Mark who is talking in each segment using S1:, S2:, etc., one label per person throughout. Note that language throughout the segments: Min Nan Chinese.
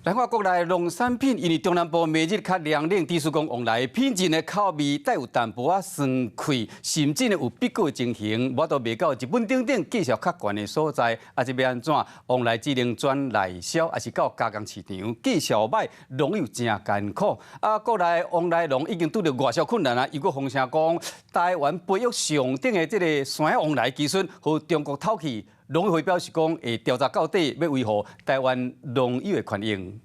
S1: 來看國內農產品，因為中南部暝日較涼冷，意思講旺來品質的口味帶有淡薄仔酸氣，甚至呢有逼果情形，無法度賣到日本等等價數較懸的所在，啊，這欲按怎？旺來只能轉內銷，抑是到加工市場，價數䆀，農友誠艱苦。啊，國內旺來農已經拄著外銷困難啊，又閣風聲講台灣培育上等的這个山旺來技術，予中國偷去。農委會表示講會調查到底，欲維護台灣農友的權益。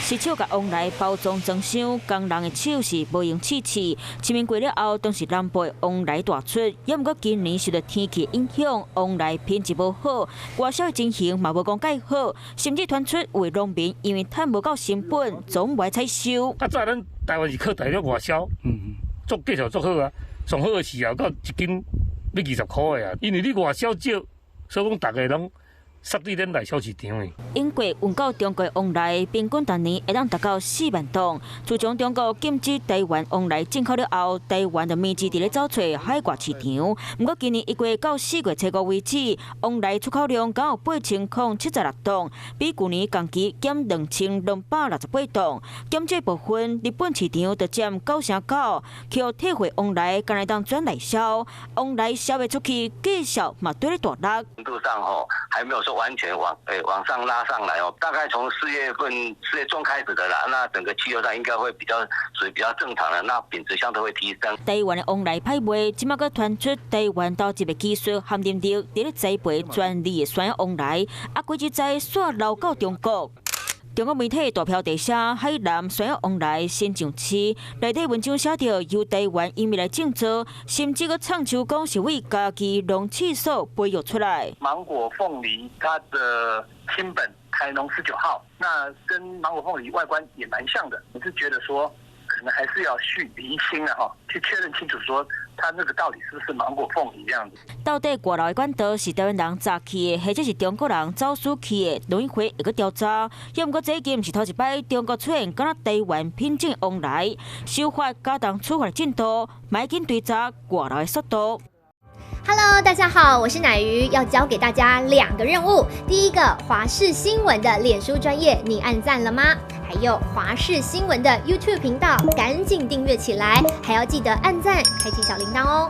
S2: 是手共旺來包裝裝箱，工人的手是無閒試試。清明過了後，當是南部的旺來大出，猶毋過今年受著天氣影響，旺來品質無好，外銷的情形嘛無講蓋好，甚至傳出有農民因為趁無夠成本，總無採收。
S3: 較早咱台灣是靠大陸外銷，做價數足好啊，上好的時候到一斤欲20箍的啊，因為你外銷少，所以講逐家攏塞佇咱內銷市場的。
S2: 英國運到中國旺來，平均逐年會當達到4萬噸。自從中國禁止台灣旺來進口了後，台灣就密集佇咧走揣海外市場。毋過今年一月到4月初五為止，旺來出口量敢有8076噸，比舊年同期減2268噸。減這部分，日本市場就佔9成9，予退貨旺來，敢若當轉內銷，旺來銷袂出去，價數嘛對咧大落。
S4: 程度上吼，還沒有說完全往上拉上來哦，大概從4月份4月中開始的啦，那整個氣候上應該會比較屬於比較正常的，那品質相對會提升。
S2: 台灣的旺來歹賣，這馬閣傳出台灣投入的技術和能力，佇咧栽培專利的山旺來，啊，鬼子知煞流到中國。中國媒體大標題寫海南山旺來新上市，內底文章寫著由台灣移民來製造，甚至閣唱秋講是為家己農試所培育出來。
S5: 芒果鳳梨它的親本台農19號，那跟芒果鳳梨外觀也蠻像的，我是覺得說可能還是要去釐清了哈，去確認清楚說它那個到底是不是芒果鳳梨這樣子。
S2: 到底外流的管道是台灣人鍘去的，或者是中國人走私去的？農委會會閣調查。猶毋過這已毋是頭一擺中國出現敢若台灣品種旺來，修法加重處罰進度，莫緊追查外流的速度。
S6: Hello，大家好，我是乃瑜，要交給大家兩個任務。第一個，華視新聞的臉書專頁，你按讚了嗎？還有華視新聞的 YouTube 頻道，趕緊訂閱起來，還要記得按讚，開啟小鈴鐺哦。